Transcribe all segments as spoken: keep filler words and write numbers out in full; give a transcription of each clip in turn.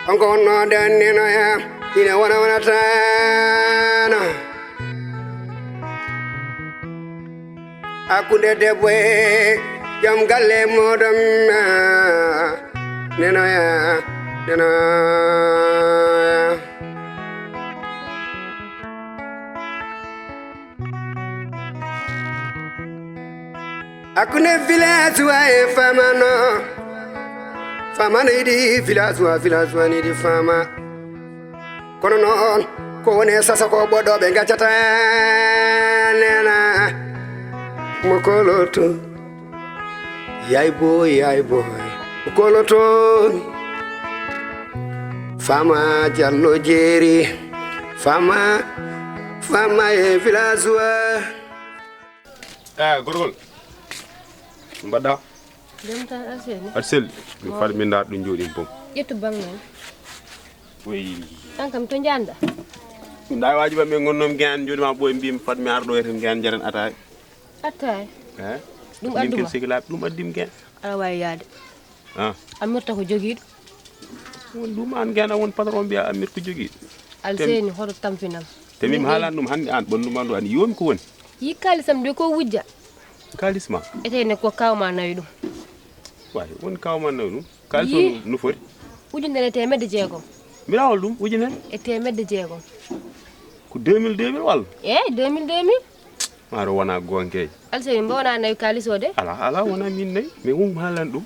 On ko wonnoo nden nenoya, ine wona wonataano. Hakkunde debbo e joom galle mooɗon, nenoya, nenoya. Hakkunde village wa e famano. Famano yiɗi village wa, village wa yiɗi fama. Kono noon, ko woni e sasa ko ɓoɗɗo ɓe gaccata nena. Mo koloto. Yay boy, yay boy. Mo koloto. Fama Jallo Jeeri. Fama, fama e village wa. Eh, gorgol. Mbaɗɗa? Jam tan, Alseni. Aɗa selli? Mi faɗi min ndaar ɗum jooɗi boom. Ƴettu bang men. Oyi. An kam to njanɗa? Ɗum ɗa waaji ba min ngonnom gen jooɗi ma ɓooy mbimi fat mi ar ɗo eten gen jaren ataay. Ataay? Eh? Ɗum min adduma? Kin sigi laaɓi ɗum addim gen. Aɗa waawi yaade. Ah. A mirta ko jogiiɗo. Won ɗum an gen a won patron mbiya a mir ko jogiiɗo. Alseni hoto tamfinam. Te min haalan ɗum hannde an ɓanndu ma ndu an yomi ko woni. Yi kaalisam de ko wujja. Kaalis ma? Etene ko kawma nawi ɗum. Waay, won kawma nawi ɗum. Kaalis o no foti? Ujunere e teemedde jeegom. Mbiɗa hol ɗum, ujunere? E teemedde jeegom. Ko deux mille, deux mille walla? Eey, deux mille, deux mille. Maaro wona gonkeeji. Alseni mbo wona nawi kaalis o de? Ala, ala, wona min nawi. Mais won haalan ɗum.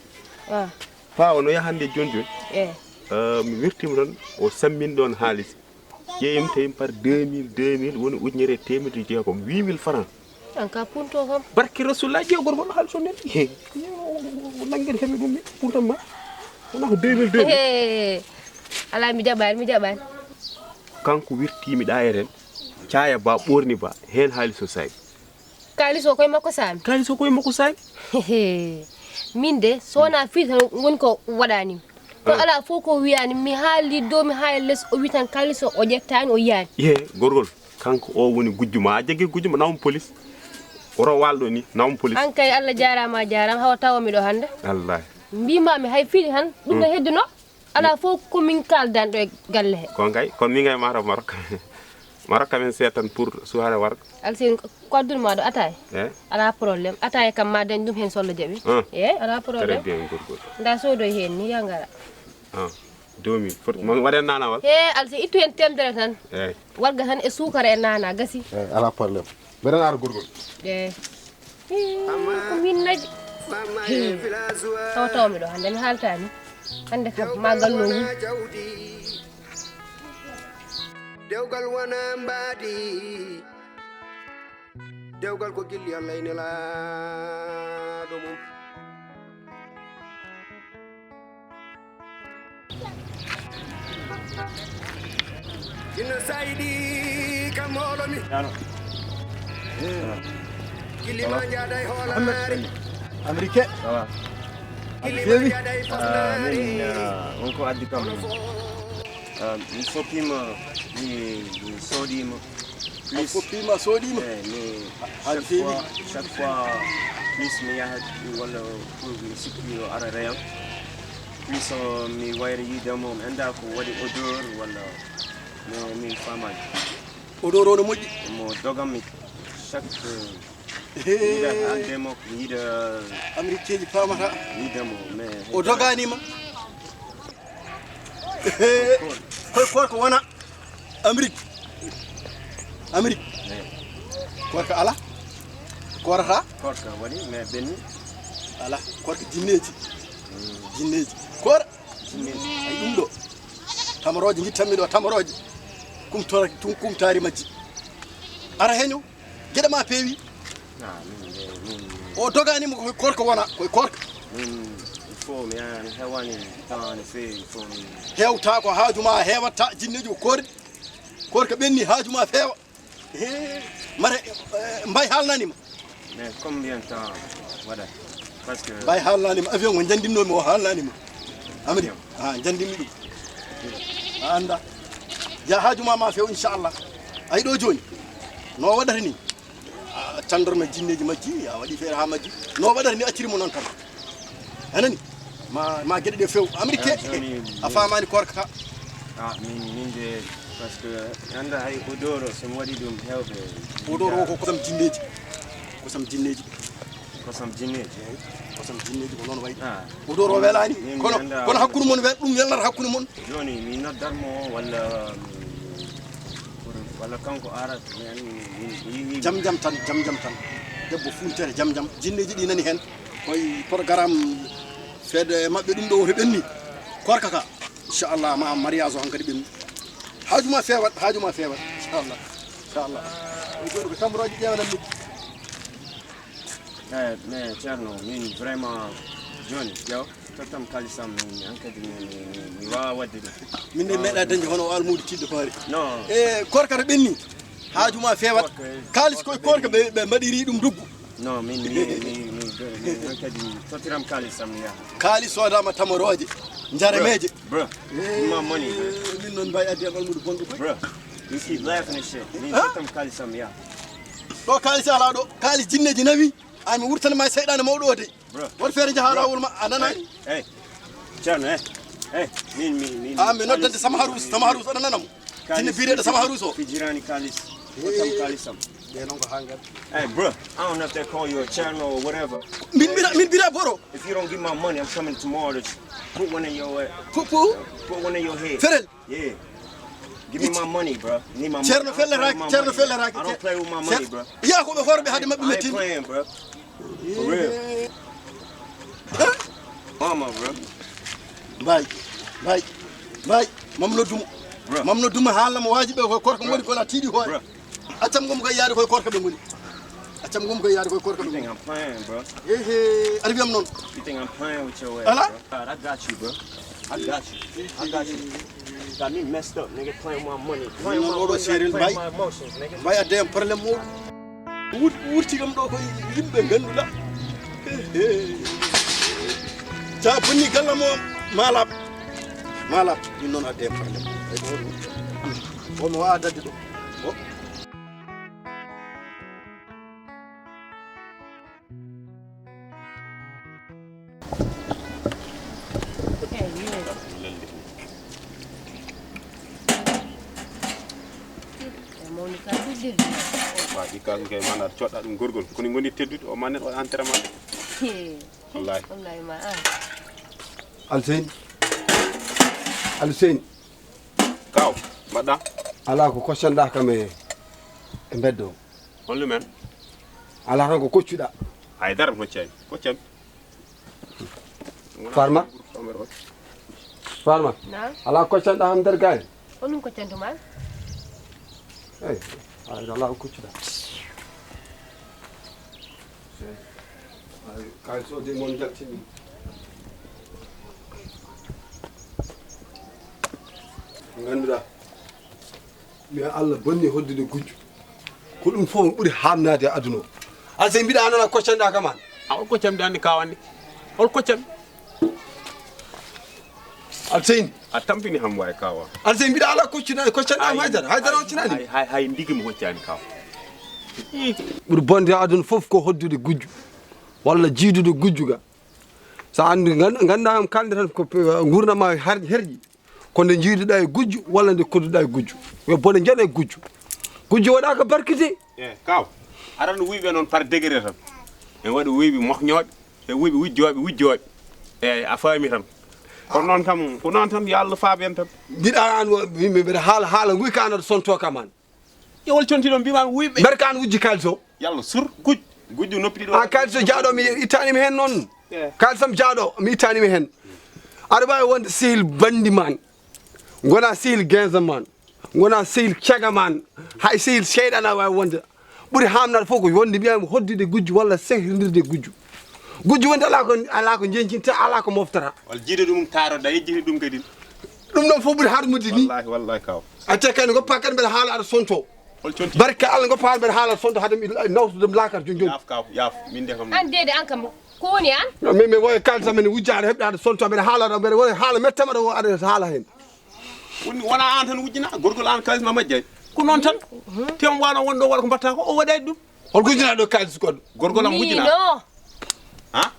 Ah. Fa ono yahande joni joni. Eey. Eh, mi wirtima tan, o sammin ɗon haalis. Ƴeewim tawim par deux mille, deux mille woni ujunere e teemedde jeegom, huit mille francs. An ka punto kam. Barke Rasulullah, ƴeew gorko no haalis o nani. Yo, nanngen kam e ɗum mi, puntam ma. Wona ko deux mille, deux mille. He, ala mi jaɓaani, mi jaɓaani. Kanko wirtimi ɗa eren, caya ba, ɓorni ba, heen haalis o sawi. Kaalis o koye makko saami. Kaalis o koye makko saami. Min de, so wonaa fii tan woni ko waɗaani mi. Ko alaa fof ko wiyaani, mi haali dow, mi haali les, o wi tan kaalis o, o ƴettaani, o yiyaani. Ye, gorgol, kanko o woni gujjo ma, a jaggi gujjo ma, nawam police. Woro walɗo ni, nawam police. An kay, Allah jaaraama, a jaaraama, hawa tawa miɗo hannde. Wallahi. Mbiimaami hay fii tan, ɗum no hedduno. Alaa fof ko min kaaldanɗo e galle he. Kon kay, kon min kay mata Maroc. Maroc kamen seetan pour suhare warga. Alseni ko adduno ma ɗo ataaya? Eh? Alaa problème. Ataaya kam ma dañ ɗum heen so Allah jaɓi. Ah. Eh, alaa problème. Très bien, gorgol. Nda soodoy heen ni, ya ngara. Ah, deux mille. Foti, mo waɗen nana wal? He, Alseni ittu heen temedere tan. Eh. Warga tan e suukara e nana, gasi. Eh, alaa problème. Mbeɗen ara gorgol. Eh. Hii, ko min naji. Hii. Tawa tawa miɗo hannde mi haaltaani. Hannde kam ma gallo wul. Dewgal wona mbaadi. Dewgal ko gilli Allah e nelaaɗo mum. Jinno Saydi kam moolomi. Yano. Gilli ma jaada e hoolaare. Amérique. Ça va? Gilli ma jaada e fasnaare. Min, ah, won ko addi kam. Ah, mi soppima, mi, mi soodima. Plus, a foppima, soodima. Eh, mais chaque fois, chaque fois, plus mi yaha walla pour mi sikki o ara réel. Plus, euh, mi wayri yiide mo, mi annda ko waɗi odeur walla mi, mi faamaani. Odeur o no moƴƴi? Mo dogammi chaque, euh, mi yiɗa haalde mo, mi yiɗa Amérique ji faamata. Yiide mo, mais o dogaani ma? Koy koor ko wona Amérique. Amérique. Koorka ala. Koorata. Koorka waɗi, mais benni. Ala, koorka jinneeji. Jinneeji. Koora. Jinneeji. Ay ɗum ɗo. Tamarooje, ngittanmi ɗo, tamarooje. Kumtora-, tum-, kumtaari majji. Ara heño. Geɗe ma peewi. Ah, min, min, min, min. O dogaani mo ko koorka wona, ko koorka. Min, il faut mi, ah, mi hewani temps no feewi, il faut mi. Hewta ko haaju ma heewata, jinneeji ko koorɗi. Koorka ɓenni haaju ma feewa. He, mare, eh, mbay haalnani ma. Mais combien de temps waɗa? Parce que mbay haalnani ma, avion mo njandinnomi o haalnani ma. Amérique. Ah, njandinmi ɗum. A annda. Ya haaju ma ma feew, inchallah. Ay ɗo jooni. No waɗata ni? A tandorma jinneeji majji, a waɗi feere haa majji. No waɗata ni acciri mo noon tan. A nani? Ma, ma geɗe ɗe feew. Amérique, a faamaani koorka ka. Ah, min min de, parce que annda hay odoro, so mi waɗi ɗum heewɓe. Odoro o ko kosam jinneeji. Kosam jinneeji. Kosam jinneeji. Kosam jinneeji ko noon wayi. Ah. Odoro o welaani. Kono kono hakkunde mon wel ɗum welnata hakkunde mon. Jooni mi noddat mo walla walla kanko ara. Jam jam tan, jam jam tan. Debbo funtere jam jam. Jinneeji ɗi nani heen. Koye programme feede maɓɓe ɗum ɗo woto ɓenni. Korka ka. Inchallah ma mariage o hankadi ɓenni. Haaju ma feewat, haaju ma feewat. Inchallah. Inchallah. Ɗum ko tamborooji ƴeewanan ɗum. Eh, mais Thierno, min vraiment, jooni, ƴeew, tottam kalisam, min hankadi mi, mi, mi, mi waawaa waɗde ɗum. Min ne meeɗa dañde hono o almuudo tiiɗɗo hoore. Non. E korka to ɓenni, haaju ma feewat. Kalis koye korka ɓe, ɓe mbaɗiri ɗum duggu. Non, min, mi, mi, mi, mi, hankadi tottiram kalisam, mi yaha. Kalis soodama tamorooje, njarameeje. Bro, give me my money, bro. Eh, min noon mbawi addi am almuudo bonɗo koy. Bro, you keep laughing and shit. Min tottam kalisam, mi yaha. Ɗo kalis alaa ɗo, kalis jinneeji nawi. Ay, mi wurtana ma seyɗaane mawɗo o de. Bro. Won feere njaha laawol ma, a nanaani? Hey, hey. Ceerno, hey. Hey, min, min, min. Ah, mi noddante Sama Harus, Sama Harus, aɗa nana mo? Jinne biyeteeɗo Sama Harus o. Fijiraani kalis. Tottam kalisam. Ɓe noon ko haa ngadda. Hey, bro, I don't know if they call you a Ceerno or whatever. Min mbira, min mbira boro. If you don't give my money, I'm coming tomorrow to put one in your, uh, put, put? Put one in your head. Ferel. Yeah. Give me my money, bro. Need my money. Ceerno felletaake, Ceerno felletaake. I don't play with my money, bro. Yaa ko ɓe hoore ɓe hade maɓɓe mettini. I ain't playing, bro. For real. Mama, bro. Mbaay, mbaay, mbaay. Mam noddu mo. Bro. Mam noddu mo, haalna mo waaji ɓe ko korka ngoni ko la tiiɗi hoore. Bro. Accam ngom koye yaade koye korka ɓe ngoni. Accam ngom koye yaade koye korka ɓe ngoni. You think I'm playing, bro? Ehe, aɗa wiyam noon. You think I'm playing with your ass, bro? Ala? God, I got you, bro. I got you. I got you. Got me messed up, nigga, playing my money. Playing my money, like, playing my emotions, nigga. Mbay adde am problème mo. Wut-, wurti kam ɗo ko yimɓe ngannduɗaa. Sa bonni galle mo, ma laaɓ. Ma laaɓ. Ɗum noon adde am problème. Ay, ko woni? O mo wawa dadde ɗo. O. Wa ɗi kasu kay mana coɗɗa ɗum gorgol. Koni ngoni teddude o manen o entraînement. Wallahi. Wallahi ma, ah. Alseyni. Alseyni. Kaw, mbaɗɗa? Alaa ko koccanɗa kam e, e mbeddo. Hollu men? Alaa tan ko koccuɗa. Hay dara mi hoccani. Koccam. Farma? Farma? Naam. Alaa koccanɗa kam nder gaay? Honum koccantuma? Eyi, hay alaa ko koccuɗa. Ay, kay so de mon jaltini. Ngannduɗaa, mi Allah bonni hoddude gujjo. Ko ɗum fof ɓuri haamnaade e aduna o. Alseyni mbiɗa anana koccanɗa kam an. A on koccam de anndi kawanni. Hol koccam? Alseyni. A tampini ham waay kawa. Alseyni mbiɗa ala koccuɗa, koccanɗa am haydara. Haydara hoccinani. Hay, hay, hay ndigi mo hoccani kawa. Ɓuri bonde e aduna fof ko hoddude gujjo. Walla jiidude gujjo ga. Sa anndi, ngan-, ngannda am kalde tan ko pe-, nguurndam ma har-, herƴi. Ko nde njiiduɗa e gujjo walla nde kodduɗa e gujjo. Yo bone njeɗa e gujjo. Gujjo waɗaka barkite. Eh, kaw. Aran wuyɓe noon par degré tan. En waɗi wuyɓe mohñooɓe, e wuyɓe wujjooɓe, wujjooɓe. Eeyi, a faami tan. Kono noon kam, ko noon tan, yo Allah faab en tan. Mbiɗa an wo-, yimɓe mbeɗa haala, haala nguy ka an aɗa sonto kam an. Ƴewol conti ɗon mbimaami wuyɓe. Mbeɗa ka an wujji kaalis o. Yalla sur, guj, gujjo noppi ɗiɗo. An kaalis o jaaɗo mi ittani mi heen noon. Eh. Kaalis am jaaɗo mi ittani mi heen. Aɗa waawi wonde sehil bandi man. Ngona sehil genza man. Ngona sehil caga man. Hay sehil seyɗan a waawi wonde. Ɓuri haamnaade fof ko wonde mbiyaami hoddude gujjo walla sehrindirde gujjo. Gujjo wonde alaa ko, alaa ko njencinta, alaa ko moftata. Walla jiidude ɗum taaroɗa, yejjiti ɗum kadi. Ɗum ɗon fof ɓuri harmude ni. Wallahi, wallahi kaw. A te kadi goppa kadi mbeɗa haala aɗa sonto. Hol conti? Barka Allah goppa mbeɗa haala aɗa sonto hade mi nawtude mi laakar joni joni. Yaaf kaw, yaaf. Min de kam. An dede an kam ko woni an? No, min mi woye kaalis am ene wujja aɗa heɓde aɗa sonto mbeɗa haala aɗa mbeɗa woye haala mettama ɗo aɗa haala heen. Woni wona an tan wujjina gorgol an kaalis ma majjay. Ko noon tan. Te on wano wonɗo waɗa ko mbatta ko o waɗay ɗum. Hol gujjina ɗo kaalis goɗɗo? Gorgol am wujjina. Mino. Ha?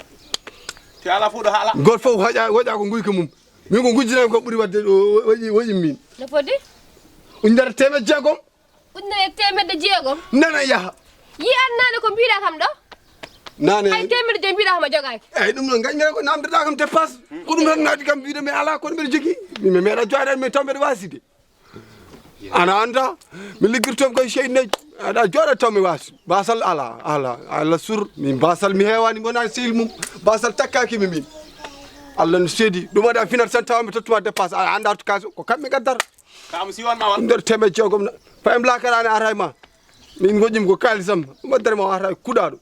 Te ala fof ɗo haala. Gol fof hoƴa, hoƴa ko nguyka mum. Min ko gujjinami ko ɓuri waɗde ɗo, waɗi, waɗi min. No foti? Ujunere teemedde jeegom. Ujunere e teemedde jeegom? Nana yaha. Yi'an naane ko mbiɗa kam ɗo? Naane. Ay, teemedde joyi mbiɗa kam a jogaaki. Eyyi, ɗum noon ngaññere ko namdoɗa kam dépasse. Ko ɗum tan naati kam mbiɗa mi alaa kono mbiɗa jogii. Mi meeɗa jooɗaade mi taw mbiɗa waasde. Ana annda, mi liggirtoo koye seydi Neji. Aɗa jooɗa taw mi waasde. Baasal alaa, alaa, Allah sur. Min baasal mi heewaani, mi wonaani sehil mum. Baasal takkaaki mi min. Allah no seedi. Ɗum waɗa finat tan tawa mi tottuma dépasse. A annda to kaso, ko kamɓe ngaddata. Kam si on ma wa. Nder teemedde jeegom na. Fayam laakaraani aray ma. Min ngoƴƴim ko kaalisam. Ɗum waddere ma aray kuɗaaɗo.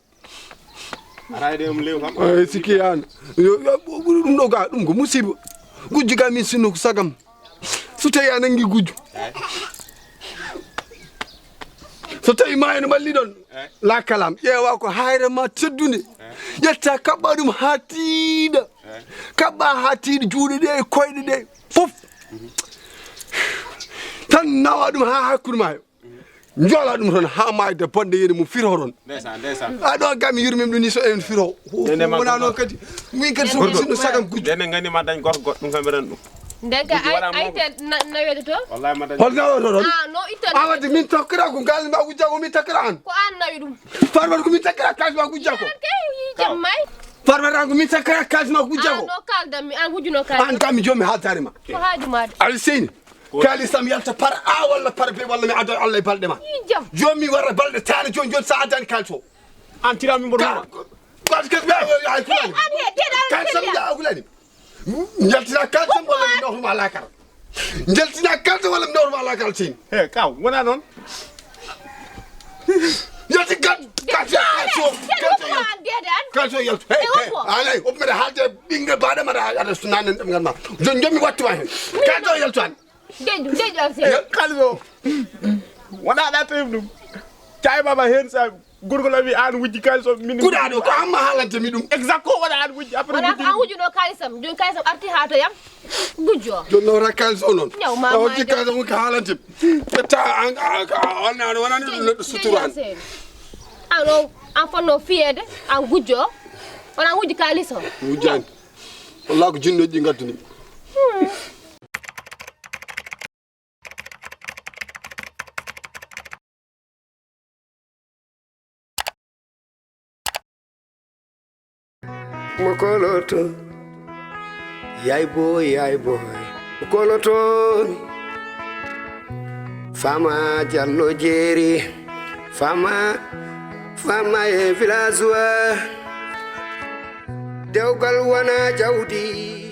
Aray de um lew kam. Ay, sikki an. Yo, yo, ɓuri ɗum ɗo ga, ɗum ko musiba. Gujjo ga min sinno ko sagam. So tawi a nangi gujjo. Ay. So tawi ma ene ɓalli ɗon. Ay. La kalam. Ƴeewa ko hayre ma teddunde. Ay. Ƴetta kaɓɓa ɗum haa tiiɗa. Ay. Kaɓɓa haa tiiɗa juuɗe ɗe e koyɗe ɗe. Fof. Tan nawa ɗum haa hakkunde maayo. Njoola ɗum toon haa maayde bonde yene mum firo toon. Ndeysaan, ndeysaan. A ɗo gam yurmim ɗum ni so en firo. Nde ma wona noon kadi. Min kadi so woni sinno sagam gujjo. Nde nganndi ma dañ gorko goɗɗo ɗum kam mbiɗan ɗum. Ndeke ay, ay te na-, naweto to? Wallahi ma dañ. Hol naweto toon? Ah, no ittan. A wadde min tokkira ko ngal ma wujja ko min tokkira an. Ko an nawi ɗum. Farmata ko min tokkira kalis ma wujja ko. An kay yi jam may. Farmata ko min tokkira kalis ma wujja ko. Ah, no kaldan mi, an wujjuno kalis. An kam mi jomi haaldare ma. Ko haaju ma de. Alseyni. Kalis am yalta par A walla par B walla mi adda Allah e balɗe ma. Yi jam. Jooni mi wara balɗe taane jooni, jooni sa addani kalis o. An tira mi mboɗo. Ka-, kalis, kalis, ay, ay, kulani. An he, teɗa, kalis am teɗa. Ya, kulani. Yaltina kalis am walla mi nawtuma lakara. Yaltina kalis am walla mi nawtuma lakara seyni. He, kaw, wona noon. Yalti kalis, kalis, kalis o, kalis o yaltu. Kalis o yaltu. He, he, alay, o mbeɗa haalde ɓinngel baɗe mbaɗa aɗa sunnanen ɗemngal ma. Jooni jooni mi wattuma heen. Kalis o yaltu an. Deƴƴu, deƴƴu am seydi. Kalis o. Wona ɗa tawi ɗum. Tawi baba heen sa gorko lawi an wujji kalis o min. Kuɗaɗo ko amma haalante mi ɗum. Exact ko wona an wujji après wona wujji. An wujjuno kalis am. Jooni kalis am arti haa to yam. Gujjo. Jooni nawata kalis o noon. Ñaw ma. A wujji kalis o ko haalante. Ƴetta an, an, an, an, an, wonani ɗum neɗɗo suturu an. An o, an fonno fiyeede, an gujjo. Wona wujji kalis o. Wujjani. Wallaahi ko jinnoji ɗi ngaddumi. Mo koloto, yay boy, yay boy. Mo koloto mi. Fama Jallo Jeeri, fama, fama e village wa. Dewgal wona jawdi.